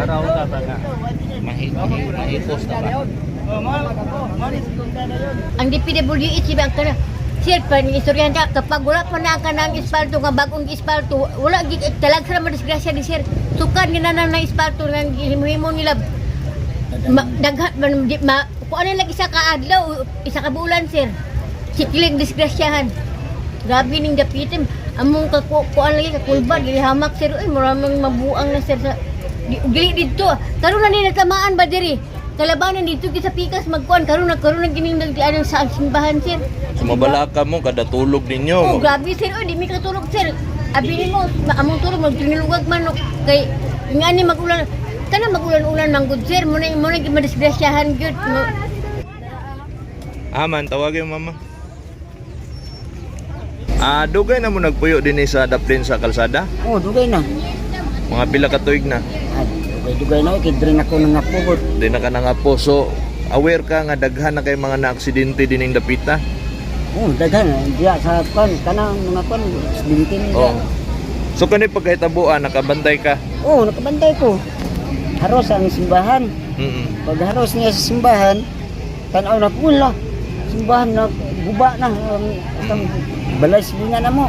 Karaw ta ba nga? Mahipos na ba? Ang DPWH ba ang kana. Sir, pa ni istoryahan ka kapag wala pa na ang kanang espalto nga bagong espalto, wala gi talag sa madisgrasya ni sir. Sukad ni na ng espalto nga himo nila ma, daghan man di, ma, kuan na lang isa ka adlaw, isa ka bulan, sir. Sikiling disgrasyahan. Grabe ning dapitin. Among kuan lagi kakulba dili hamak, sir. Uy, maraming mabuang na, sir, sa di, dili didto. Karon na ni natamaan ba diri? Kalabanan dito gyud sa pikas magkuan karon na gining nagdianan sa ang simbahan, sir. Sumabala ka mo kada tulog ninyo. Oh, grabe, sir. Oy, di mi katulog, sir. Abi nimo, among tulog magtinilugag man no, kay ngani magulan kana magulan-ulan man gud, sir. Mo na gyud madisgrasyahan gyud. Aman, tawagin mo mama. Ah, dugay na mo nagpuyo dinhi sa daplin sa kalsada? Oh, dugay na. Mga pila ka tuig na. Ah, dugay-dugay na kay diri na ko nangapugod. Di na ka nangapo. So, aware ka nga daghan na kay mga naaksidente dining dapita. Oh, daghan diya sa kon kanang mga kon aksidente ni. Oh. So kani pagkahitabuan nakabantay ka. Oh, nakabantay ko. Haros ang simbahan. Pag haros niya sa simbahan, tanaw na ko la. Simbahan na guba na ang atong balay silingan na mo.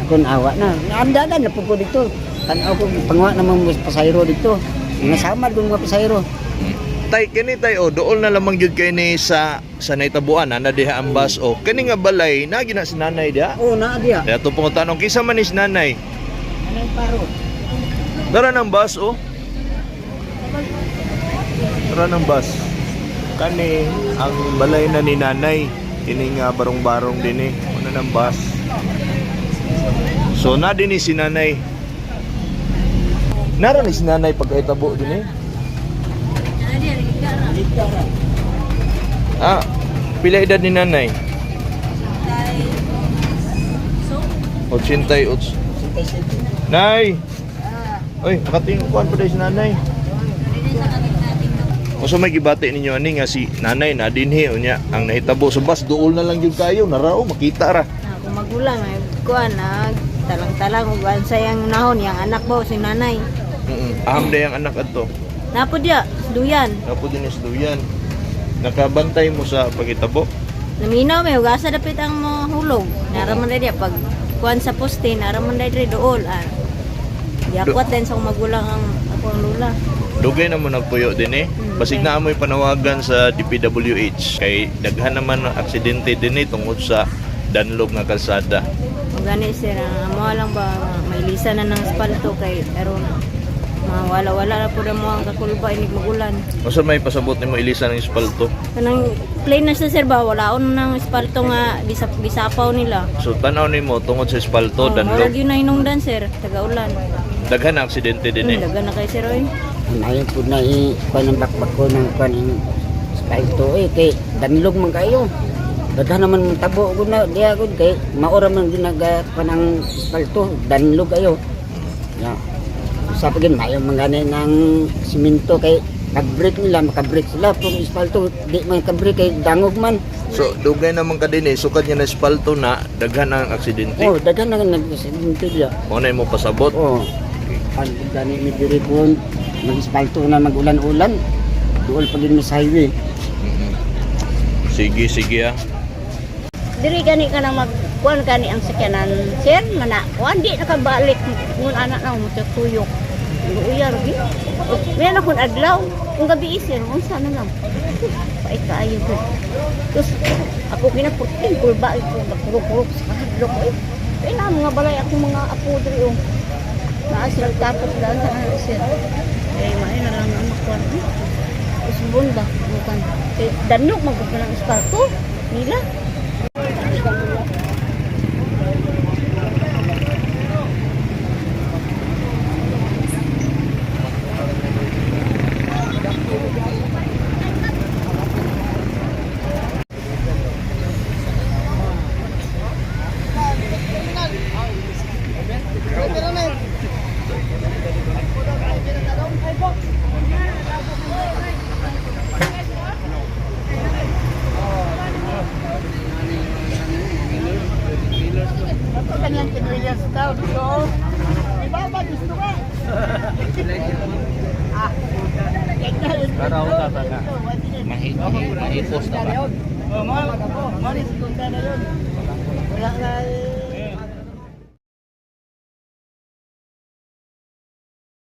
Ako awa na. Naamdagan na po ko dito. Tanaw ko panguha na mga pasahero dito. Mga samad ko mga pasahero. Tay kani tay oh, dool na lamang gyud kay ni sa nahitabuan na diha ang bus oh. Kani nga balay na gina si nanay diha. Oh, naa diya. Kaya to pangutanong kinsa man ni si nanay? Anay paro. Tara ng bus oh. Tara ng bus. Kani ang balay na ni nanay kini nga barong-barong dinhi. Una ng bus. So na dinhi si nanay. Nara ni si nanay pagkahitabo dinhi. Ah, pila edad ni nanay? 88. Nay! Oy, nakatingin kuan pa dahil si nanay. Usa may gibati ninyo ani nga si nanay na dinhi unya ang nahitabo sa bus duol na lang gyud kayo narao makita ra. Ako magulang ay kuan nag talang-talang ug sayang nahon yang anak ba si nanay. Aham day ang anak adto. Napo diya, duyan. Napo din is duyan. Nakabantay mo sa pagitabo. Naminaw may hugasa dapit ang mga hulog. Nara man diya pag kuan sa poste, nara man diri dool. Ah. Diakwat din sa akong magulang ang ako ang lula. Dugay na mo nagpuyo din eh. Basig na amoy panawagan sa DPWH kay daghan naman ang aksidente din eh tungod sa danlog nga kalsada. Ug gani sir, ang amo lang ba may lisa na ng espalto kay aron mawala-wala na pud mo ang kakulba inig magulan. Unsa may pasabot nimo ilisan ng espalto? Kanang plain na siya sir ba walaon ng espalto nga gisapaw nila. So tanaw nimo tungod sa espalto Oh, danlog murag yun na hinungdan sir, taga-ulan. daghan ang aksidente din eh. Dagan na kay sir oy. Anayon po na i kuan ang bakbak ko ng kuan ang espalto eh kay danlog man kayo. Daghan naman man tabo ko na diya gud kay maura man ginaga kuan ang espalto danlog kayo. Ya. Sa pagin mayo man gani ng simento kay pag-break nila maka-break sila kung espalto di man ka-break kay dangog man. So dugay naman ka din eh sukad nga na espalto na daghan ang aksidente. Oh, daghan na nag-simento diya. Mo na imo pasabot. Oh. Ang gani mi diri kun mag-espalto na magulan-ulan. Duol pa gid mi sa highway. Sige sige ah. Diri gani ka na mag kuan gani ang sakyanan sir mana kuan di nakabalik ngun anak na mo tuyok. Luya ra gi. May na kun adlaw kung gabi sir unsa na lang. Pait kaayo ko. Tapos ako kinapurting kulba ko nagpurok-purok sa kahadlok ko. Eh. Kaya na mga balay akong mga apo diri oh. Naa sila tapos daan sa ano sir. Eh maay na lang ang makuan. Usbon ba bukan. Eh, danok man gud ng espalto nila. Mahipos na ba? Wala na.